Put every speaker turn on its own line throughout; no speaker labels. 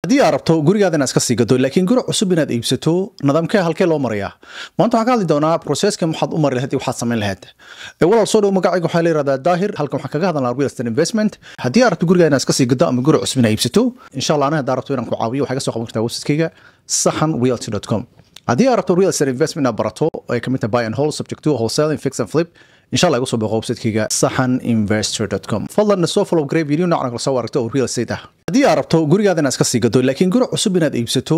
Haddii aad rabto gurigaada inaad iska sii gado, laakiin guri cusub inaad iibsato, nidaamkee halkee loo marayaa? Maanta waxaan ka hadli doonaa processka waxaad u mari lahayd iyo waxaad samayn lahayd. Walaal, soo dhow. Magacayga waxaa la yihahdaa Daahir. Halkan waxaan kaga hadalnaa real estate investment. Haddii aad rabto gurigaada inaad iska sii gado ama guri cusub inaad iibsato, insha Allah aniga haddaa rabto inaan ku caawiyo, waxaa ka soo qaban kartaa website-kayga saxanrealty.com. Haddii aad rabto real estate investment inaad barato oo ay kamid tahay buy and hold, subject to, wholesaling, fix and flip, insha Allah igu soo booqo website-kayga saxaninvestor.com. Fadlan na soo follow garee, video noocan kala soo aragto oo real estate ah. Haddii aad rabto gurigaada inaad iska sii gado, laakiin guri cusub inaad iibsato,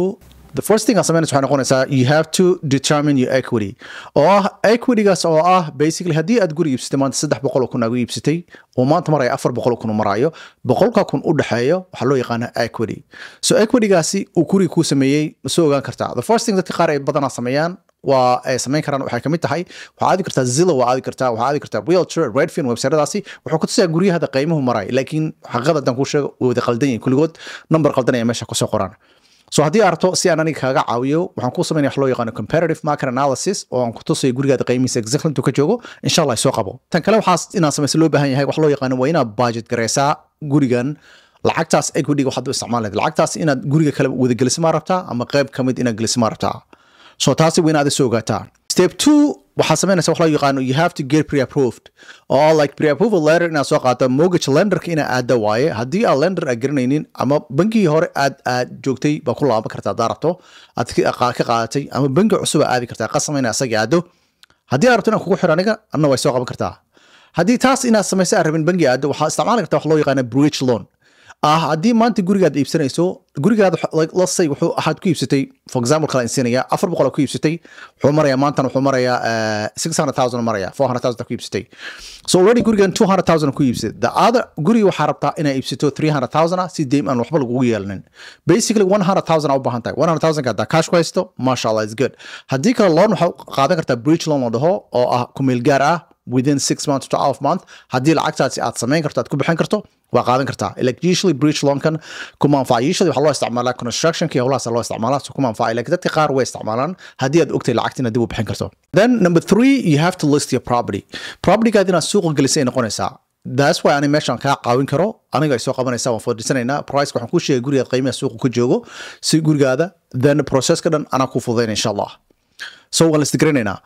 the first thing aad samaynayso waxay noqonaysaa you have to determine your equity, oo ah equitygaas oo ah basically haddii aad guri iibsatay maanta, 300,000 aad u iibsatay oo maanta maraya 400,000 maraayo, 100,000 u dhexeeyo waxaa loo yaqaana equity. So equitygaasi uu guriga kuu sameeyey ma soo ogaan kartaa? The first thing dadka qaar ay badanaa sameeyaan waa ay samayn karaan waxay kamid tahay, waxaa aadi kartaa Zillow, waa aadi kartaa, waxaa aadi kartaa Realtor, Redfin. Website-daasi wuxuu ku tusayaa guryahada qiimuhu maray, laakiin xaqiiqada haddaan kuu sheego, way wada qaldan yihiin kulligood, number qaldan ayaa meesha kusoo qoran. So haddii aad rabto si aan aniga kaaga caawiyo, waxaan kuu samaynaya wax loo yaqaano comparative market analysis, oo aan ku tusayo gurigaada qiimihiisa exactly intuu ka joogo. Insha Allah soo qabo. Tan kale waxaas inaad samayso loo baahan yahay wax loo yaqaano waa inaad budget garaysaa gurigan. Lacagtaas equity waxaad u isticmaali lahayd lacagtaas inaad guriga kale wada geliso ma rabtaa ama qayb ka mid inaad geliso ma rabtaa? So taasi waa inaad soo ogaataa. Step two waxaa samaynaysa wax loo yaqaano you have to get pre-approved, oo like pre-approval letter inaad soo qaadato, mortgage lenderka inaad aadda waaye. Haddii aad lender aad garanaynin ama bankigii hore aad joogtay baa ku laaban kartaa haddaa rabto aad ka qaadatay, ama banki cusub aad aadi kartaa, qasama inaad asaga aado. Haddii aad rabto inaan kugu xiro aniga, anna way soo qaban kartaa. Haddii taas inaad samayso aad rabin, bangi aado, waxaad isticmaali kartaa wax loo yaqaano bridge loan ah. Haddii maanta gurigaad iibsanayso, gurigaad like, let's say wuxuu waxaad ku iibsatay, for example kala insinaya, 400 ku iibsatay, wuxuu marayaa maantan, wuxuu marayaa 600,000 maraya, 400,000 ku iibsatay. So already gurigan 200,000 ku iibsatay. The other guriga waxaa rabtaa inaad iibsato 300,000 ah, si deyn aan waxba lagugu yeelanin. Basically 100,000 aa u baahan tahay. 100,000 haddaa cash ku haysto, masha Allah, is good. Haddii kale loan waxaa qaadan kartaa bridge loan la dhaho, oo ah kumeel gaar ah, within 6 months to 12 month. Haddii lacagtaasi aad samayn karto, aad ku bixin karto, waa qaadan kartaa. Like usually bridge loankan kuma anfaca. Usually waxaa loo isticmaalaa constructionka iyo howlahaas loo isticmaalaa, so kuma anfaca, laakiin dadka qaar way isticmaalaan haddii aad ogtahay lacagta inaad dib u bixin karto. Then number three, you have to list your property. Propertygaad inaad suuqa gelisay ay noqonaysaa. That's why ani meeshaan kaa caawin karo. Aniga ay soo qabanaysaa, waan fadhiisanaynaa, price waxaan kuu sheegay gurigaad qiimaha suuqa ku joogo si gurigaada, then processka dhan anaa kuu fududayna, insha Allah. So waan list garanaynaa.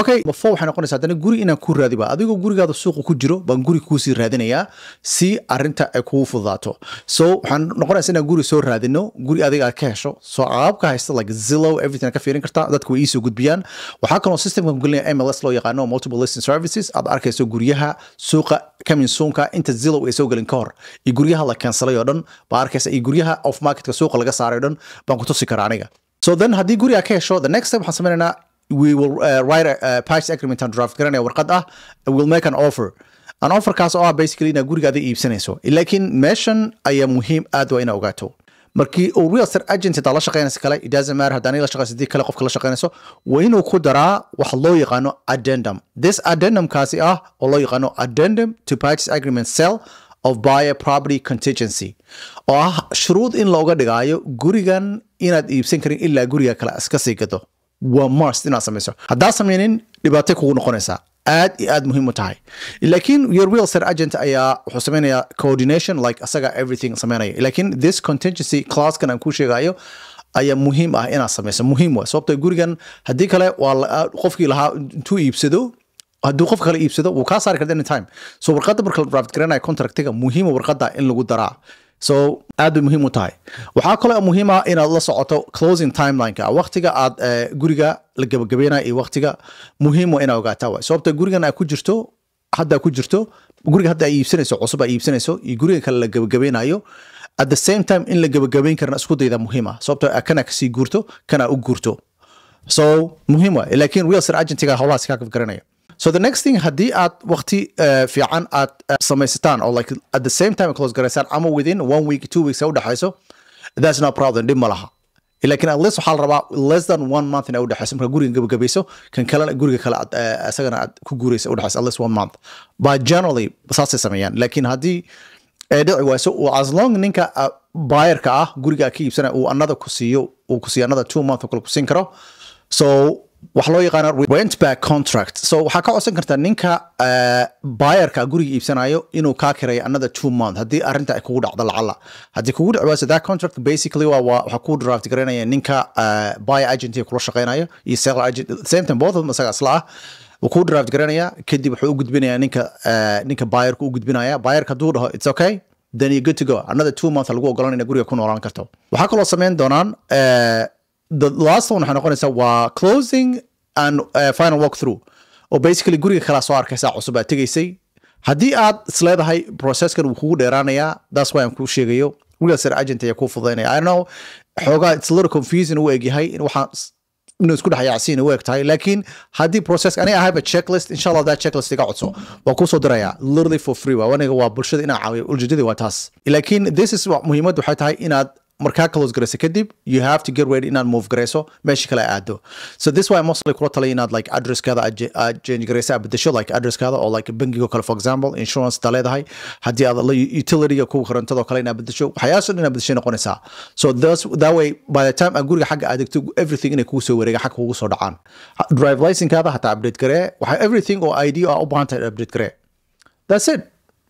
Okay, before waxay noqonaysaa haddana guri inaan ku raadiba. Adigoo gurigaada suuqa ku jiro baan guri kuusii raadinayaa si arrinta ay kugu fududaato. So waxaan noqonaysaa inaan guri soo raadino, guri adiga aad ka hesho. So qaabka haysta like Zillow, everything ka fiirin kartaa, dadku way iisoo gudbiyaan. Waxaa kaloo systemka gelinaya MLS loo yaqaano, multiple listing services, aad arkayso guryaha suuqa coming soonka inta Zillow ay soo gelin ka hor, iyo guryaha la cancelay oo dhan baa arkaysa, iyo guryaha off marketka suuqa laga saaray oo dhan baan ku tusi karaa aniga. So then haddii guriga ka hesho, the next step waxaan sameynaynaa we will write a purchase agreement and draft garanaya warqad ah. We'll make an offer, an offerkaas oo ah basically inaad gurigaada iibsanayso. Laakiin meeshan ayaa muhiim aad waa inaa ogaato, markii uu real estate agent hadaa la shaqeynaysa kale, it doesn't matter haddaan la shaqeyso, hadii kale qofka la shaqeynayso, waa inuu ku daraa waxa loo yaqaano addendum. This addendumkaasi ah oo loo yaqaano addendum to purchase agreement, sale of buyer property contingency, oo ah shuruud in looga dhigaayo gurigan inaad iibsan karin ilaa guriga kale iska sii gado. Waa must inaad samayso. Haddaa sameynin, dhibaatay kugu noqonaysaa. Aad iyo aad muhiim u tahay. Laakiin your real estate agent ayaa wuxuu sameynayaa coordination, like asaga everything sameynaya, laakiin this contingency clausekan aan kuu sheegayo ayaa muhiim ah inaad samayso. Muhiim waa, sababtoo gurigan haddii kale waa qofkii lahaa intuu iibsado, hadduu qof kale iibsado, wuu kaa saari karta anytime. So warqadda marka la draft garanayo contractiga, muhiima warqadda in lagu daraa. So aad bay muhiim u tahay. Waxaa kaloo muhiim ah inaad la socoto closing timelineka, waqtiga aad guriga la gabagabeynayo iyo waqtiga muhiim waa inaad ogaataa waay. Sababta gurigan aad ku jirto hadda, ku jirto guriga hadda ay iibsanayso cusub ay iibsanayso iyo guriga kale la gabagabeynayo at the same time in la gabagabeyn karana isku dayda muhiim ah, sababtoo ah kana kasii guurto, kana u guurto. So muhiim waay, laakiin real estate agentiga howlahaas kaa garanaya. So the next thing, haddii aad waqti fiican aad samaysataan oo like at the same time close garaysaan ama within one week, 2 weeks ay u dhexayso, that's no problem, dhib ma laha. Laakiin at least waxaa la rabaa less than one month inay u dhexayso marka guriga gabagabayso, kan kalena guriga kale aad isagana aad ku guuraysa u dhexayso at least one month. But generally saasay sameeyaan. Laakiin haddii ay dhici wayso, as long ninka buyerka ah guriga ka iibsanaya uu another ku siiyo, uu ku siiyo another 2 month oo kale ku siin karo. So Wax loo yaqaano rent back contract. So waxaa ka codsan kartaa ninka buyerka guriga iibsanayo inuu kaa kirayo another 2 month haddii arrinta ay kugu dhacdo lacala. Haddii kugu dhici wayso, that contract basically waa waxaa kuu draft garanaya ninka buyer agent kula shaqeynayo iyo seller agent, same time, both of them isaga isla ah wuu kuu draft garanaya. Kadib wuxuu u gudbinayaa ninka buyerka u gudbinaya. Buyerka hadduu dhaho "It's okay," then you're good to go. Another 2 months lagu ogolan ina guriga ku noolaan karto. Waxaa kaloo sameyn doonaan, the last one waxay noqonaysaa waa closing and final walk through, oo basically guriga kalaa soo arkaysaa cusub aad tegaysay. Haddii aad isleedahay processkan wuu kugu dheeraanayaa, that's why aan kuu sheegayo real estate agent ayaa kuu fududaynaya. I don't know, xoogaa it's a little confusing u egyahay in waxaan inuu isku dhex yaacsiin u eg tahay, laakiin haddii process aniga I have a checklist, insha Allah that checklist iga codso, waa kuu soo dirayaa literally for free. Waa aniga waa bulshada inaan caawiyo, ujeedadii waa taas. Laakiin this is muhiimaddu waxay tahay inaad markaa close garayso kadib, you have to get ready inaad move garayso, meesha kale aado. So this why mostly kula talay inaad like addresskaada aad change garayso, aad bedesho like addresskaada oo like bangigo kale, for example, insurance ta leedahay, haddii aad utilityga kuwa korontadoo kale inaad bedesho, waxyaalahaas oo dhan inaad bedeshay noqonaysaa. So that way, by the time aad guriga xagga aadegto, everything inay kugu soo wareega, xagga kugu soo dhacaan. Drive licenkaada hataa update garee, waxa everything oo ID oo u baahan tahay update garee. That's it,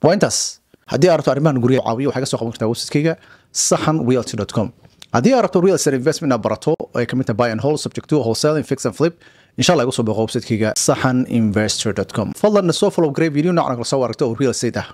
waa intaas. Haddii aad rabto arrimahan guryaha caawiyo, waxaa ka soo qaban kartaa website-kayga saxanrealty.com. Haddii aad rabto real estate investment inaad barato, ay kamid tahay buy and hold, subject to, wholesaling, fix and flip, insha Allah igu soo booqo website-kayga saxaninvestor.com. Fadlan na soo follow garee, video noocan kala soo aragto oo real estate ah.